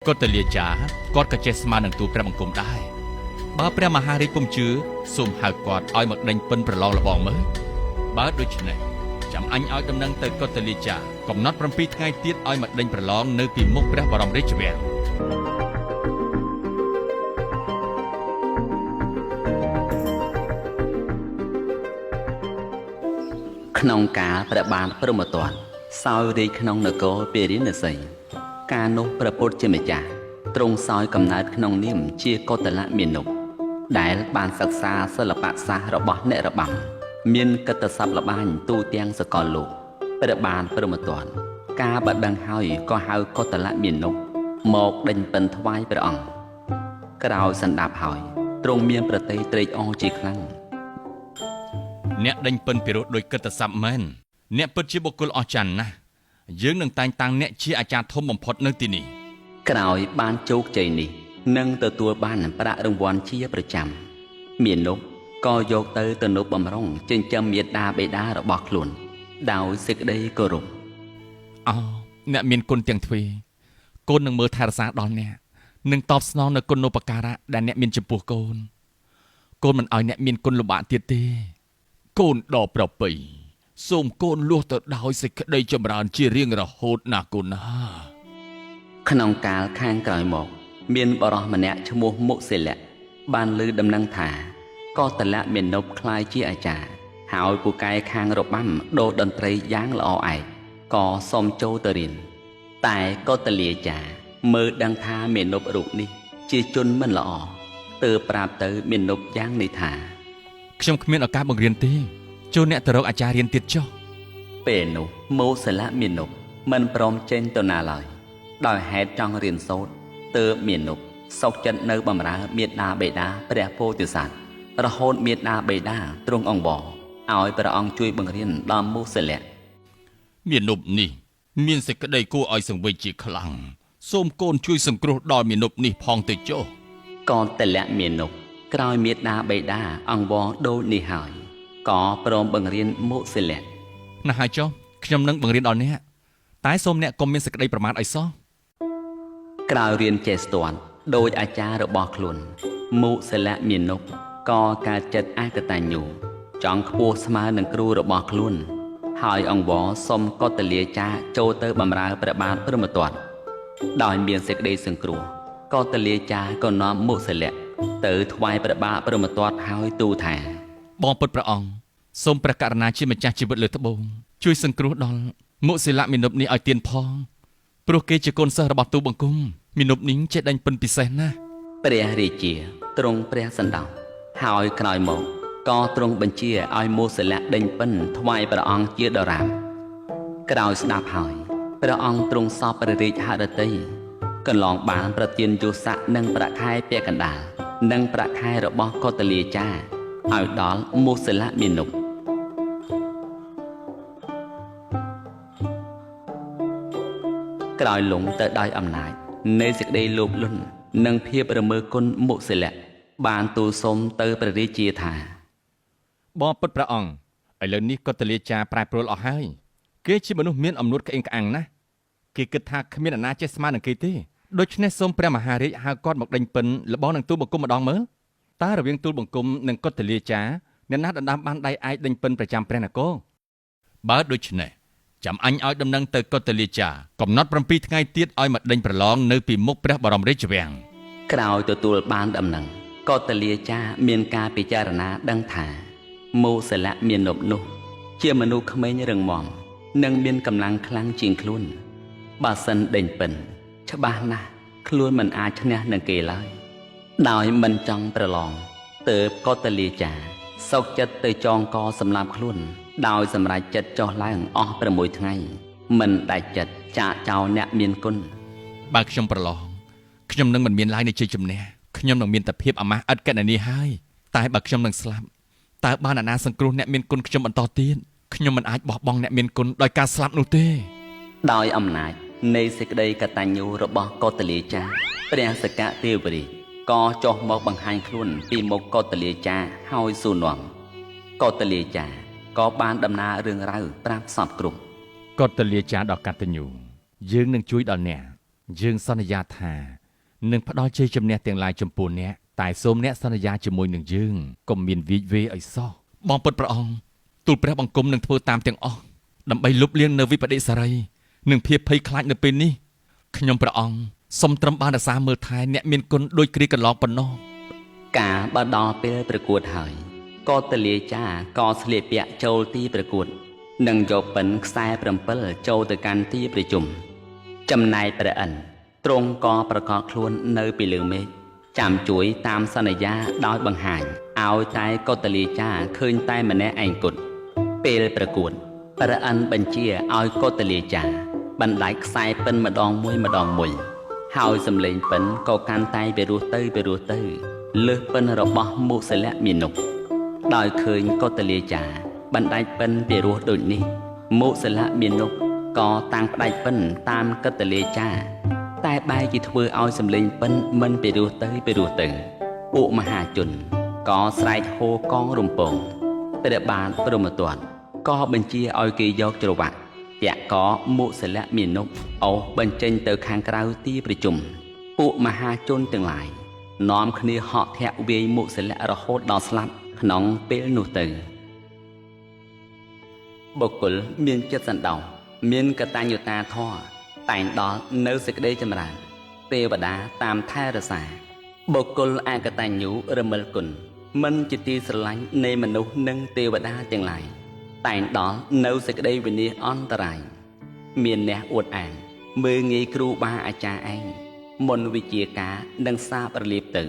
កុតលាចាគាត់ក៏ចេះស្មើនឹងទូលព្រះបង្គំដែរបើព្រះមហារាជពុំជឿសូមហៅគាត់ឲ្យមកដេញពិនប្រឡងលបងមើលបើដូច្នេះចាំអញឲ្យដំណឹងទៅកុតលាចាកំណត់7ថ្ងៃទៀតឲ្យមកដេញប្រឡងនៅពីមុខព្រះបរមរាជវាំង ក្នុងកាលព្រះបាទព្រហ្មទត្តសោយរាជក្នុងនគរពារាណសីកាលនោះព្រះពុទ្ធជាម្ចាស់ទ្រង់សោយកំណើតក្នុងនាមជាកុតលមានុដែលបានសិក្សាសិល្បៈសាស្ត្ររបស់អ្នករបាំមានកិត្តិសព្ទល្បាញទូទាំងសកលលោកព្រះបាទព្រហ្មទត្តការបដិងហើយក៏ហៅកុតលមានុមកដេញពិនថ្វាយព្រះអង្គក្រោយសន្តាប់ហើយទ្រង់មានប្រតិត្រេកអរជាខ្លាំង អ្នកដេញពិនពិរោះដោយកិត្តិសព្ទមែនអ្នកពិតជាបុគ្គលអស្ចារ្យណាស់យើងនឹងតែងតាំងអ្នកជាអាចារ្យធំបំផុតនៅទីនេះ ក្រោយបានជោគជ័យនេះនិងទទួលបានប្រាក់រង្វាន់ជាប្រចាំមាណពក៏យកទៅទំនុកបំរុងចិញ្ចឹមមាតាបិតារបស់ខ្លួនដោយសេចក្តីគោរព អោអ្នកមានគុណទាំងទ្វេកូននឹងមើលថែរក្សាដល់អ្នកនឹងតបស្នងនូវគុណូបការៈដែលអ្នកមានចំពោះកូន កូនមិនឲ្យអ្នកមានគុណលំបាកទៀតទេកូនដ៏ប្រពៃសូមកូនលួសទៅដោយសេចក្តីចម្រើនជារៀងរហូតណាកូនណា ក្នុងកាលខាងក្រោយមក មានបរិសម្នាក់ឈ្មោះមុសិលៈបានឮដំណឹងថាកោតលៈមាណពក្លាយជាអាចារ្យហើយពូកែខាងរបាំដូរតន្ត្រីយ៉ាងល្អឯកក៏សូមចូលទៅរៀនតែកោតលាចារមើលដឹងថាមាណពរូបនេះជាជនមិនល្អទើបប្រាប់ទៅមាណពយ៉ាងនេះថា ខ្ញុំគ្មានឱកាសបង្រៀនទេចូលអ្នកទៅរកអាចារ្យរៀនទៀតចុះ ពេលនោះមោសិលៈមាណពមិនព្រមចេញទៅណាឡើយដោយហេតុចង់រៀនសូត្រទើបមាណពសុខចិត្តនៅបម្រើមាតាបិតាព្រះពោធិសត្វរហូតមាតាបិតាទ្រង់អង្វរឲ្យព្រះអង្គជួយបង្រៀនដល់មោសិលៈ មាណពនេះមានសេចក្តីគួរឲ្យសង្វេគជាខ្លាំងសូមកូនជួយសង្គ្រោះដល់មាណពនេះផងទៅចុះ កោតលៈមាណពក្រោយមាតាបិតាអង្វរដូចនេះហើយក៏ព្រមបង្រៀនមោសិលៈ ណាស់ហើយចុះខ្ញុំនឹងបង្រៀនដល់អ្នកតែសូមអ្នកកុំមានសេចក្តីប្រមាថឲ្យសោះ ក្រោយរៀនចេះស្ទាត់ដោយអាចារ្យរបស់ខ្លួនមោសិលៈមាណពក៏កើតចិត្តអកតញ្ញូចង់ខ្ពស់ស្មើនឹងគ្រូរបស់ខ្លួន ហើយអង្វរសុំកុតលាចារចូលទៅបម្រើព្រះបាទព្រហ្មទត្តដោយមានសេចក្តីសង្គ្រោះកុតលាចារក៏នាំមុសិលៈទៅថ្វាយព្រះបាទព្រហ្មទត្តហើយទូលថា បងពុតព្រះអង្គសូមព្រះករុណាជាម្ចាស់ជីវិតលើត្បូងជួយសង្គ្រោះដល់មុសិលៈមាណពនេះឲ្យទៀនផងព្រោះគេជាកូនសិស្សរបស់ទូលបង្គំមាណពនេះចេះដេញពិនពិសេសណាស់ ព្រះរាជាទ្រង់ព្រះសណ្ដោសហើយក្រោយមកក៏ទ្រង់បញ្ជាឲ្យមោសិលៈដេញពិនថ្វាយព្រះអង្គជាដរាបក្រោយស្ដាប់ហើយព្រះអង្គទ្រង់សពព្រះរាជហឫទ័យកន្លងបានប្រទានយុស័កនិងប្រាក់ខែពាក់កណ្ដាលនិងប្រាក់ខែរបស់កុតលាចារឲ្យដល់មោសិលៈមាណពក្រោយលងទៅដោយអំណាចនៃសេចក្តីលោភលន់និងភាពរមើគុណមុសិលៈបានទូលសុំទៅព្រះរាជាថា បងពុតព្រះអង្គឥឡូវនេះកុតលាចារប្រែប្រួលអស់ហើយគេជាមនុស្សមានអំនួតក្អេងក្អាងណាស់គេគិតថាគ្មានអាណាចេះស្មើនឹងគេទេដូច្នេះសូមព្រះមហារាជហៅគាត់មកដេញពិនលបងនឹងទូលបង្គំម្ដងមើលតើរវាងទូលបង្គំនិងកុតលាចារអ្នកណាដណ្ដើមបានដៃឯកដេញពិនប្រចាំព្រះនគរបើដូច្នេះចាំអញឲ្យដំណឹងទៅកុតលាចារកំណត់7ថ្ងៃទៀតឲ្យមកដេញប្រឡងនៅពីមុខព្រះបរមរាជវាំង ក្រោយទទួលបានដំណឹងកុតលាចារមានការពិចារណាដឹងថាមោសិលៈមាណពនោះ ជាមនុស្សក្មេងរឹងមាំនិងមានកម្លាំងខ្លាំងជាងខ្លួនបើសិនដេញពិនច្បាស់ណាស់ខ្លួនមិនអាចឈ្នះនឹងគេឡើយដោយមិនចង់ប្រឡងទើបកុតលាចារសុកចិត្តទៅចងកសម្លាប់ខ្លួន ដោយសម្រេចចិត្តចុះឡើងអស់6ថ្ងៃមិនដាច់ចិត្តចាកចោលអ្នកមានគុណ បើខ្ញុំប្រឡងខ្ញុំនឹងមិនមានឡើយនៃជ័យជំនះខ្ញុំនឹងមានតែភាពអាម៉ាស់ឥតកណនីហើយតែបើខ្ញុំនឹងស្លាប់តើបានអាណាសង្គ្រោះអ្នកមានគុណខ្ញុំបន្តទៀតខ្ញុំមិនអាចបោះបង់អ្នកមានគុណដោយការស្លាប់នោះទេ ដោយអំណាចនៃសេចក្តីកតញ្ញូរបស់កុតលាចារព្រះសកទេវរាជក៏ចុះមកបង្ហាញខ្លួនពីមុខកុតលាចារហើយសួរនាំកុតលាចារក៏បានដំណើររឿងរ៉ាវប្រាប់សពគ្រប់ កុតលាចារដ៏កតញ្ញូយើងនឹងជួយដល់អ្នក យើងសន្យាថានឹងផ្ដល់ជ័យជំនះទាំងឡាយចំពោះអ្នកតែសូមអ្នកសន្យាជាមួយនឹងយើងកុំមានវីចវេឲ្យសោះបងពុតព្រះអង្គទូលព្រះបង្គំនឹងធ្វើតាមទាំងអស់ដើម្បីលុបលាងនៅវិបដិសារីនិងភាពភ័យខ្លាចនៅពេលនេះខ្ញុំព្រះអង្គសូមត្រឹមបានរក្សាមើលថែអ្នកមានគុណដូចគ្រាកន្លងប៉ុណ្ណោះ កាលបើដល់ពេលប្រកួតហើយ កោតលាចាក៏ស្លៀកពាក់ចូលទីប្រកួត និងយកពិនខ្សែ7ចូលទៅកាន់ទីប្រជុំ ចំណែកព្រះឥន្ទទ្រង់ក៏ប្រកបខ្លួននៅពីលើមេឃចាំជួយតាមសន្យាដោយបង្ហាញឲ្យតែកោតលាចាឃើញតែម្នាក់ឯងគត់ពេលប្រកួតព្រះឥន្ទបញ្ជាឲ្យកោតលាចាបណ្ដាច់ខ្សែពិនម្ដងមួយម្ដងមួយ ហើយសំឡេងពិនក៏កាន់តែពិរោះទៅពិរោះទៅលើសពិនរបស់មុសលមានុបដោយឃើញកុតលាចាបណ្ដាច់ពិនពិរោះដូចនេះមុសលមានុបក៏តាំងផ្ដាច់ពិនតាមកតលាចាតែបែរជាធ្វើឲ្យសំឡេងពិនមិនពិរោះទៅពិរោះទៅពួកមហាជនក៏ស្រែកហូរកងរំពងព្រះបាទព្រហ្មទត្តក៏បញ្ជាឲ្យគេយកច្រវាក់ តាក់កមុសលមានុបអូសបញ្ចេញទៅខាងក្រៅទីប្រជុំពួកមហាជនទាំងឡាយនាំគ្នាហក់ធាក់វាយមុសលៈរហូតដល់ស្លាប់ក្នុងពេលនោះទៅបុគ្គលមានចិត្តសន្តោសមានកតញ្ញូតាធម៌តែងដល់នៅសេចក្តីចម្រើនទេវតាតាមថែរក្សាបុគ្គលអកតញ្ញូរមិលគុណមិនជាទីស្រឡាញ់នៃមនុស្សនិងទេវតាទាំងឡាយតែងដល់នៅសេចក្តីវិនាសអន្តរាយមានអ្នកអួតអាងមើលងាយគ្រូបាអាចារ្យឯងមុនវិជាការនឹងសាបរលាបទៅ